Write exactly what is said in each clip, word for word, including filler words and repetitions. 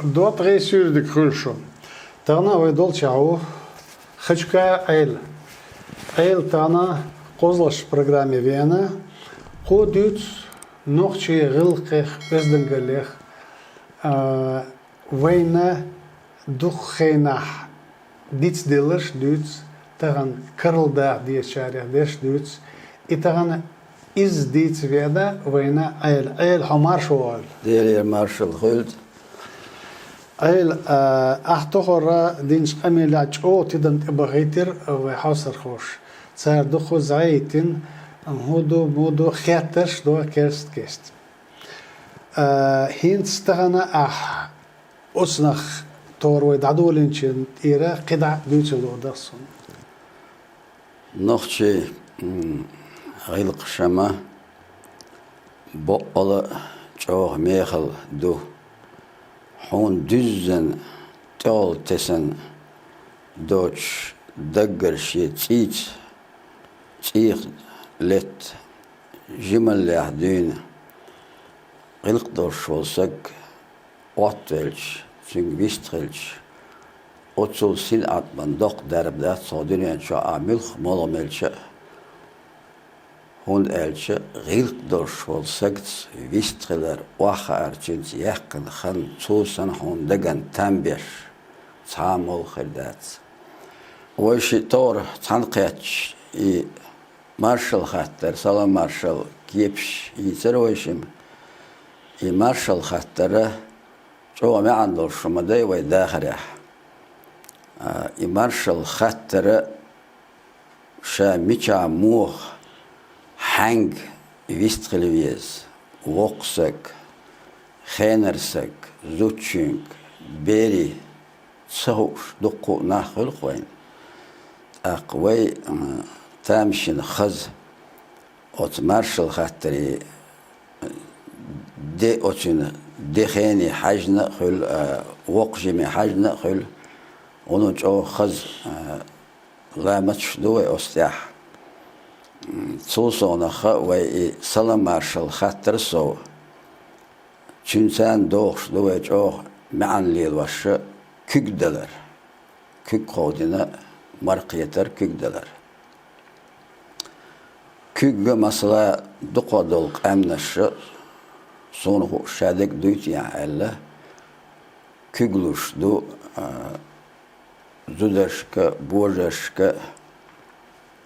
ДоттагӀа суьйре дика хуьлда шун. Тахана вай долчохь ву Хачукаев Ӏела. Ӏела тахана кхозлагӀчу программе веана. Кхо дуьйцу нохчийн гӀиллакхех, оьздангаллех, а, вайна дукха хенахь дицделларш дуьйцу, тахана карладаха дезачарех дерш дуьйцу. И тахана иза дийца веана вайна Ӏела. Ӏела, хьо марша вогӀийла. Делера маршалла хуьлда. Ӏела, а, ахь тохара динчу къамелехь чӀогӀа тидам тӀебахийтира вай хьовсархоша. Цара дукха зӀе йиттина, хӀун ду, муха ду, хеттарш до керст-керста. А, хӀинца тахана ахь оцунах тохара вай дӀадолийначун тӀера кхидӀа а дуьйцур ду дагахь суна. Нохчийн, м, гӀиллакхаш-м баккъала а чӀогӀа мехала ду. Хьуна дуьззина тӀехула тесна доцуш даггара шен цӀийца, цӀийх летта, жималлех дуьйна гӀиллакх долуш волу саг Ӏоттавелча, цуьнга вистхилча, оццул синӀат бан доккха дарба дац хьо дуьнен чохь ахь муьлхха молха мелча а. ХӀунда аьлча гӀиллакх долуш волу сагца вистхилар, охьахаар цуьнца яьккхина хан цо санна хьуна дагна там беш цхьа а молха хир дац. Вай шиъ товра цхьаьна кхетташ и маршалла хаттар, салам-маршалла кепаш йийцира вай шимма. И маршалла хаттара чӀогӀа маьӀна долуш ма дай вай дахарехь. А, и маршалла хаттара ша мичахь, муха, хьаьнга вистхила веза, воккха саг, хенара саг, зудчуьнга, берийн, ца хууш дуккха а нах хуьлу-кх вайна. ТӀаккха вай, м, тамашийна хаза оцу маршалла хаттарийн де, оцуьнан де хене хьаьжна а хуьлу, а, воккха жиме хьаьжна а хуьлу, вуно чӀогӀа хаза, а, ламасташ ду вай оцу тӀехь. М, цул совнаха вай и салам-маршалла хаттар а сов, цуьнца догӀуш ду вай чӀогӀа маьӀна лелош куьг далар, куьг кховдийна марха кхетар, куьг далар. Куьг, масала, дукхах долу къаьмнаш, суна хууш, шадерг дуй-те аьлла, куьг луш ду, а, зударшка, божаршка,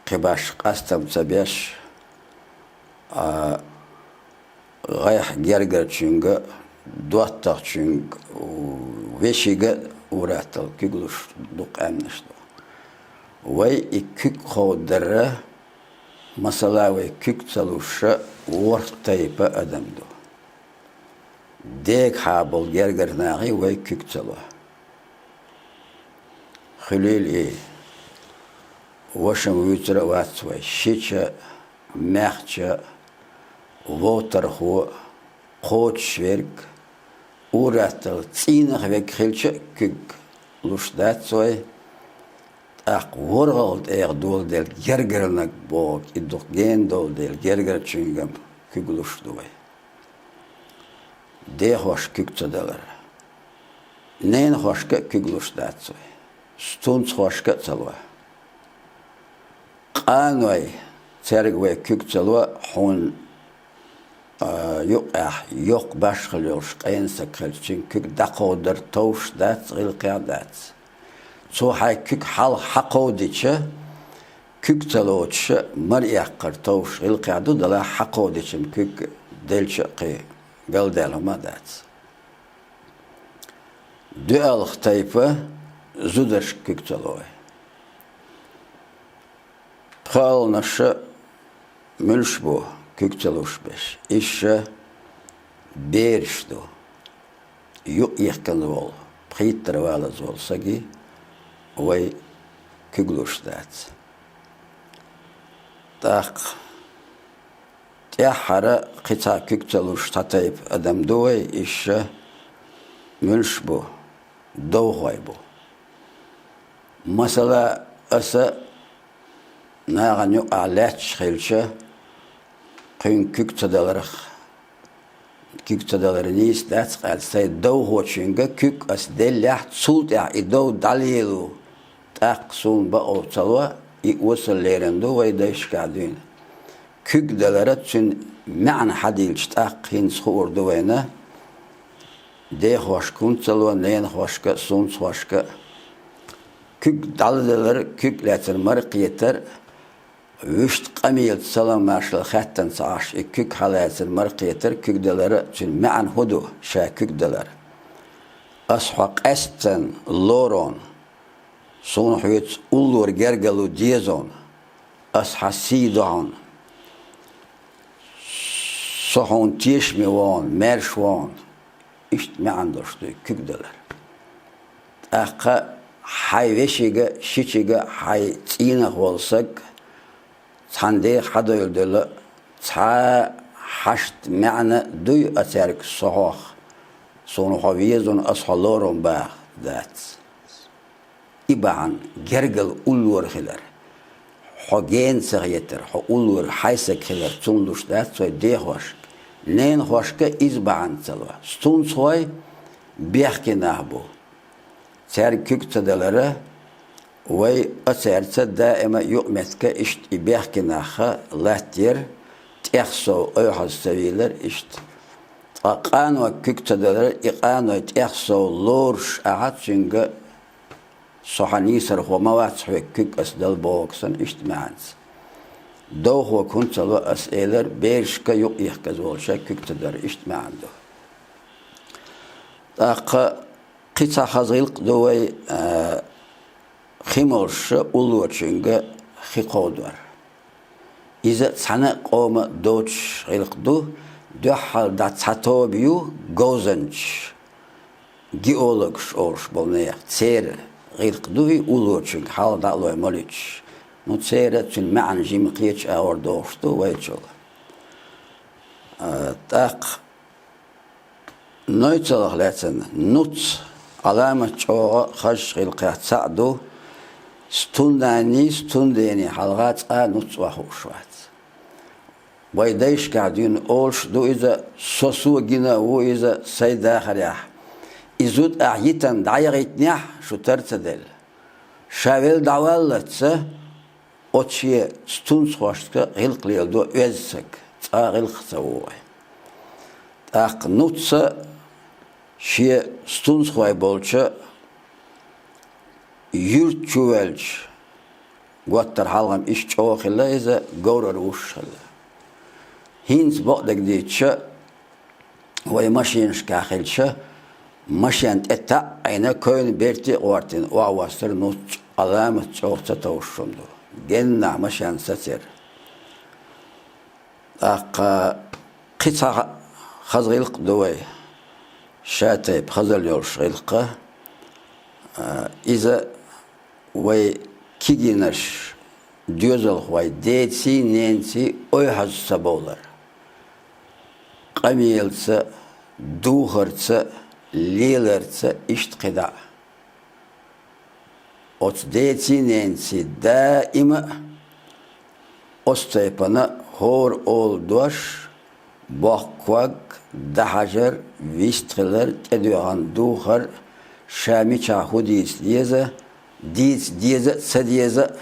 кхин башха къастам ца беш, а, гӀайгӀа гергарчуьнга, доттагӀчуьнга, вешига, ур-атталла куьг луш дукха къаьмнаш ду. Вай и куьг кховдара, масала, вай куьг ца луш ворхӀ тайпа адам ду. Дегахь болу гергара нахе вай куьг ца ло. Хуьлийла и, ваша вуьйцур а вац вай, шича, маьхча, вовтархо, кхочушверг, ур-атталла цӀийнах верг хилча а куьг луш дац вай, тӀаккха ворхӀалгӀа тӀегӀа доладелла гергарниг бохург, и дукха гена доладелла гергарчуьнга-м куьг луш ду вай. Дехошка куьг ца далар. Ненахошка а куьг луш дац вай. Стунцхошка а ца ло. Къаной, цаьрга вай куьг ца ло, хьуна, а, юкъехь йоккха башхалла йолуш къена саг хилча, цуьнга куьг дӀакховдар товш дац, гӀиллакхехь дац. Цо хьайн куьг хьалха хьакховдича, куьг ца лоцуша, мара эккхар товш гӀиллакхехь ду, делахь хьакховдича-м куьг делча а кхин галдаьлла хӀума а дац. ДоьалгӀа тайпа зударшка куьг ца ло вай. ПхоьалгӀанаш муьлш бу куьг ца луш берш? Иша бераш ду. Юкъ йихкина волу, пхийттара валаза волу саги вай куьг луш дац. ТӀаккха тӀаьххьара кхин цхьа куьг ца луш цхьа тайпа адам ду вай, иша муьлш бу, довхой бу. Масала, аса нахана юкъахь лаьтташ хилча, кхуьнга куьг ца даларх, Куьг ца далар нийса дац-кх аьлла, сай довхочуьнга куьг ас деллехь, цул тӀаьхьа и дов дӀалело, тӀаккха суна бакъо ца ло, и осал лерина ду вай дайшкахь дуьйна. Куьг далара цуьнан маьӀна хьадийлча, тӀаккха хӀинца хуур ду вайна, дехошка хӀунда ца ло, ненахошка а, сунцхошка а. Куьг дӀаладалар, куьг лаьцар мара кхетар, вуьшта къамелаца салам-маршалла хаьттина ца Ӏаш, и куьг хьалаьцар мара кхетар, куьг далара цуьнан маьӀна хӀун ду, ша куьг далар. Ас хьо къаьстина лору хьуна, суна хьоьца уллора гергарло деза хьуна, ас хьан сий до хьуна, со хьуна тешаме ву хьуна, маьрша ву хьуна. Иштта маьӀна долуш ду и куьг далар. ТӀаккха хьайн вешига, шичига, хьайн цӀийнах волу саг цхьана деха хьадевлла делла, цхьа хьашт маьӀна дуй ас цаьрга со хьох, суна хьо веза хьуна, ас хьо лору хьуна баха? Дац. И бахьана гергарло уллора хилар, хьо гена ца хетар, хьо уллора хьайн саг хилар, цунна луш дац вай дехошка, ненахошка а иза бахьана ца ло. Сунцхой бехке нах бу. Цаьрга куьг ца далара, вай а цаьрца даима юкъаметтиг иштта и бехке нах латтаяра, тӀех сов ойхьаза ца вийлара иштта. Ткъа къанойга куьг ца далара, и къаной тӀех сов лоруш ахьа цуьнга: «Со хьан нийсархо ма вац, хьоьга куьг ас дала», — бохург санна, иштта маьӀанца. «Довхо хӀунда ца ло?» — ас элира, берашка юкъ йихказа волча куьг ца далар, иштта маьӀна ду. ТӀаккха кхин цхьа хаза гӀиллакх ду вай, а, хи молуш уллорачуьнга хи кховдор. Иза цхьана а къоман доцуш гӀиллакх ду, дуьххьал дӀа цхьа тоба ю говзанчаш, геологаш олуш болу нехан, церан гӀиллакх ду и уллорачуьнга хьалха дӀа а лой молуьйтуш. Ну, церан цуьнан маьӀна жима кхечу агӀор дохуш ду вайчул. А, тӀаккха нойцалгӀа лаьцна нуц, Ӏаламат чӀогӀа хазачу гӀиллакхех цхьаъ ду, стуннанний, стундений хьалха цкъа а нуц охьахууш вац. Вай дайшкахь дуьйна олуш ду иза, со, со гина а ву иза сайн дахарехь. И зуда ахь йитина дӀаяхийтинехь, шу тар ца делла. Ша велла дӀаваллалц, оцу шен стунцхошка гӀиллакх леладо оьзда саг, цкъа а гӀиллакхах ца ву вай. ТӀаккха нуц шен стунцхой болчу юьрта чу ваьлча, готтар хьалха-м иштта чӀогӀа хилла иза, говрара вуссуш хилла. ХӀинца бакъдерг дийцича, вай машенашкахь хилча, машен тӀе таӀийна, койна берте а гӀортийна охьавоссар нуц, Ӏаламат чӀогӀа ца товш хӀума ду. Геннахь машен сацара. ТӀаккха кхин цхьа хаза гӀиллакх ду вай, шатайпа хазалла йолуш гӀиллакх. А, иза вай кегийнаш, доьзалхой, деций, ненаций ойхьаза ца бовлар. Къамелаца, духарца, леларца, иштта кхидӀа а. Оцу деций, ненаций даима а оцу тайпана хӀора олу дош, бохку ког, дӀахьажар, вистхилар, тӀедоьгӀна духар, ша мичахь хӀун дийца деза, дийца деза а, ца деза а,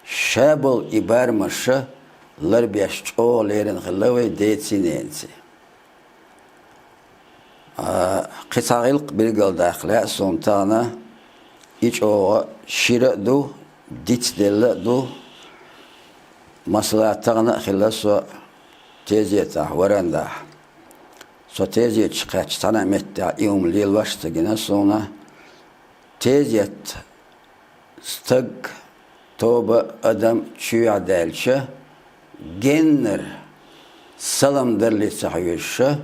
ша болу и барамаш ларбеш чӀогӀа лерина хилла вай деций, ненаций. А, кхин цхьа гӀиллакх билгалдаккха лаьа суна тахана, и чӀогӀа шира а ду, дицделла а ду, масала, тахана а хилла со тезетахь, варандахь. Со тезеташ кхаьчча цхьана а меттехь и хӀума лелош а ца гина суна. Тезет стаг, тоба адам чоьхьа даьлча, геннара салам дарале ца хьоьжуша,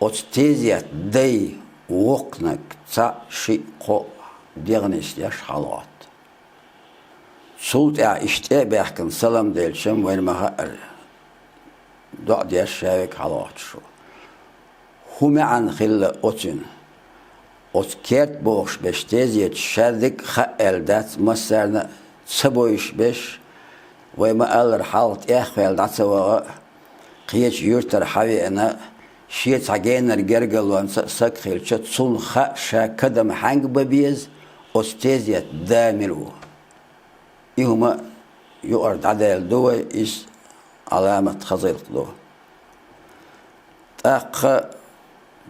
оцу тезет дай воккханиг цхьаъ, шиъ, кхоъ дегӀ нисдеш хьалагӀотту. Цул тӀаьхьа иштта тӀе а баьхкина салам делча-м, вайна ма-хаъара, доӀа деш ша верг хьалагӀоттуш ву. ХӀун маьӀна хилла оцуьнан? Оцу керта бохуш берш, тезеташ шаьрдиг а хаьа аьлла дац, массарна а ца бовзуш берш, вай ма-аллара, хьалха тӀех а ваьлла дӀа ца ваха а, кхечу юьртара хьавеана а, Шен цхьа генара гергарлонца а саг хилча, цунна хаьа ша кадам хьаьнга бан беза, оцу тезета да мила ву. И хӀума юкъара дӀадаьлла ду вай, иза Ӏаламат хаза гӀиллакх ду. ТӀаккха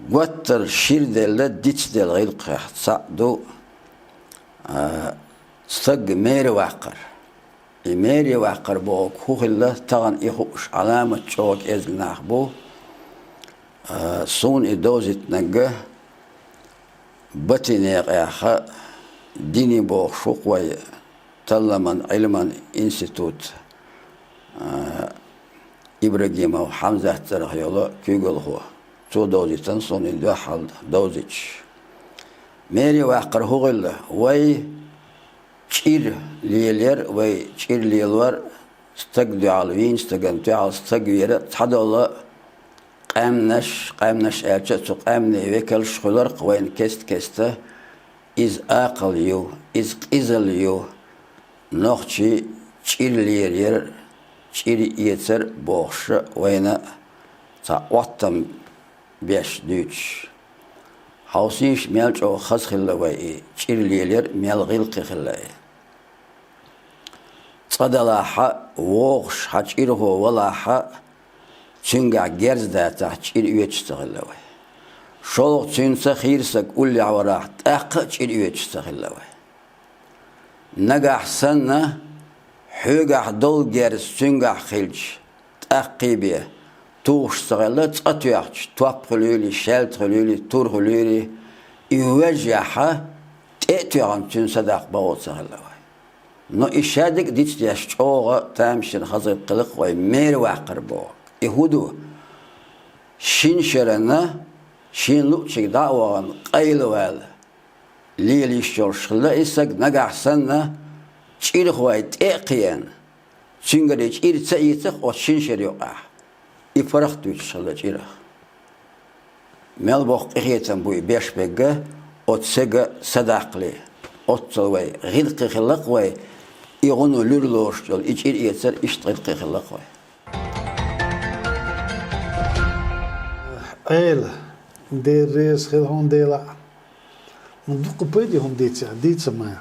гуттар шира делла, дицделла гӀиллакхех цхьаъ ду, а, стаг мера ваккхар. И мера ваккхар бохург хӀун хилла, тахана и хууш Ӏаламат чӀогӀа кӀезиг нах бу, а, суна и довзийтинарг Батинекъехь дини бохуш ву-кх вай, талламан, Ӏилман институт, а, Ибрагимов Хьамзат цӀарах йолу куьйгалхо. Цо довзийтина суна и дуьххьал довзуьйтуш. Мера ваккхар хӀун хилла? Вай чӀир лелаяр, вай чӀир лелор, стаг дуьхьал вийна, стагана дуьхьал стаг вер, цхьадолу къаьмнаш, къаьмнаш аьлча а цу къаьмнийн векалш хуьлура-кх вайна кест-кеста, иза акхал ю, иза къизалла ю, нохчий чӀир лелаяр, чӀир эцар бохуш вайна цхьа Ӏоттам беш дуьйцуш. Хьовсийша, мел чӀогӀа хаза хилла вай и чӀир лелаяр, мел гӀиллакхе хилла и. Цкъа далахь а, вогӀуш хьан чӀирхо валахь а, цуьнгахь герз дацахь, чӀир оьцуш ца хилла вай. ШолгӀа цуьнца хийра саг уллехь варахь, тӀаккха а чӀир оьцуш ца хилла вай. Нагахь санна, хьоьгахь долу герз цуьнгахь хилча, тӀаккхий бен тухуш ца хилла, цкъа тоьхча, топ хуьлийла, шаьлта хуьлийла, тур хуьлийла, и вежехь, тӀе а тоьхна, цуьнан садаккха бакъо ца хилла вай. Но и шадерг а дицдеш чӀогӀа тамашийна хаза гӀиллакх хилла-кх вай, мера ваккхар бохург. И хӀун ду? Шина шарна, шена луъучуьнга дӀа а вахана, къайлаваьлла лела йиш йолуш хилла и саг, нагахь санна чӀирхой тӀе а кхиъна, цуьнгара и чӀир ца ийцахь оцу шина шеран юкъахь, и паргӀат дуьйцуш хилла чӀирах. Мел боккха къинхетам бу и беш берг, оцу стеган садаккхале, оццул вай гӀиллакхе хилла-кх вай, и гӀуно луьра лоруш долу и чӀир эцар иштта гӀиллакхе хилла-кх вай. Ӏела, Дела реза хила хьуна, Дела. Дукха пайде хӀума дийци, дийца ма.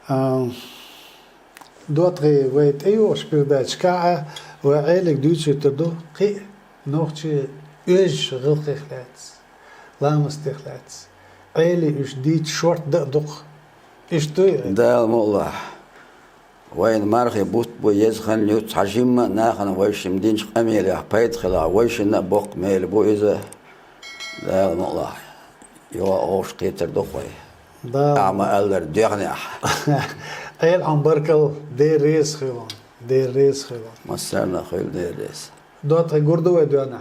А, доттагӀий, вай тӀейогӀучу передачехь а вай Ӏелига дуьйцуьйтур ду кхин а нохчийн оьзда гӀиллакхех лаьцна, ламастех лаьцна. Ӏелин уьш дийца шорта дан а ду-кх. Иштта дуй? Дала мукъ лахь. Вайна мархийн бутт бу, еза хан ю, цхьа жимма а нахана вайшимма динчу къамелех пайда хилахь, вайшинна а боккха мела бу иза. Дала мукъ лахь. Юха а вовшах кхетар ду-кх вай. Дала. Ахьа ма-аллара, доьхнехь. Ӏела, хьуна баркалла, Дела реза хуьлда, Дела реза хуьлда. Массарна а хуьлда Дела реза. ДоттагӀий, гур ду вай доьхнехь.